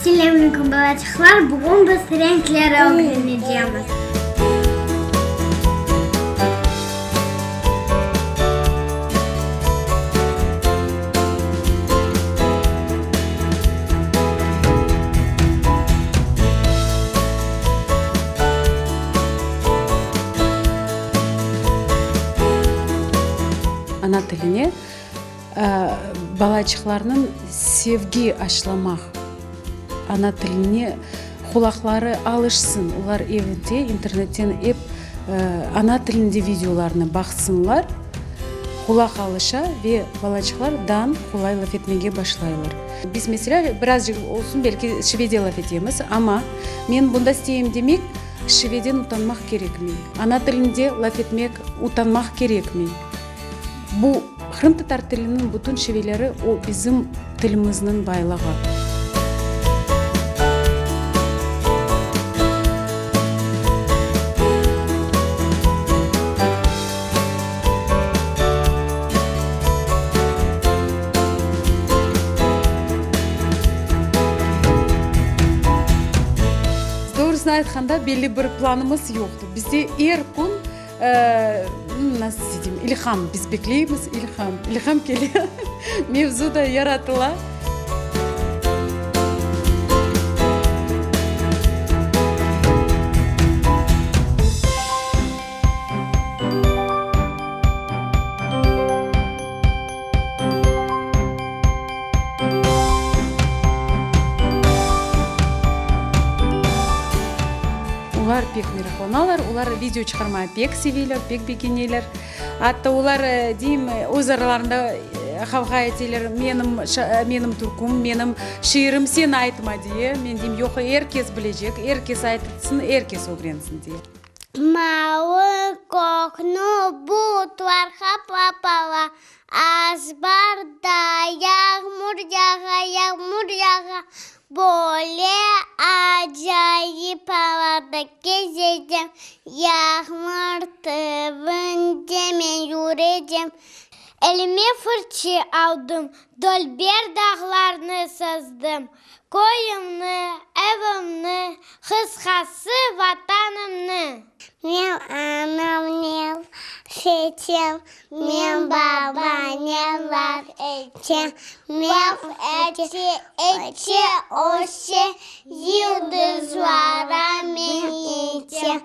Selâmaleyküm, balaçıqlar! Bugün biz renkler ögrenecemiz. Ana tiline balaçıqlarnıñ sevgi aşlamaq, ana tiline qulaqları alışsın, olar evde internetten ep ana tilinde videolarnı baqsınlar, qulaq alışa ve balaçıqlar dan qolay laf etmege başlaylar. Biz, meselâ, birazcıq olsun belki şivede laf etemiz, amma men bunda isteyim demek, şiveden utanmaq kerekmey, ana tilinde laf etmek utanmaq kerekmey. Bu qırımtatar tiliniñ bütün şiveleri o bizim tilimizniñ baylığı. Doğrusını aytqanda, belli bir planımız yoqtı. Bizde er kün Nasıl deyim, ilham, biz bekleymiz ilham, ilham kele, mevzu da yaratıla. Olar pek meraqlanalar, olar video çıqarmağa pek seveler, pek begeneler. Atta olar, deyim, öz aralarında qavğa eteler, menim, menim türküm, menim şiirim, sen aytma, diye. Men deyim, yoq, er kes bilecek, er kes aytsın, er kes ögrensin, diye. Mavı kökni bulutlar qaplap ala, Azbarda yağmur yağa, yağmur yağa, Böyle acayip avada kezecem, Yağmur tübünde men yürecem. Elime fırçı aldım, Dülber dağlarnı sızdım, Köyümni, evimni, qısqası, Vatanımnı. Men anamnen seçem, men babanen laf etem, Men ete, ete öse, yıldızlara men yetem.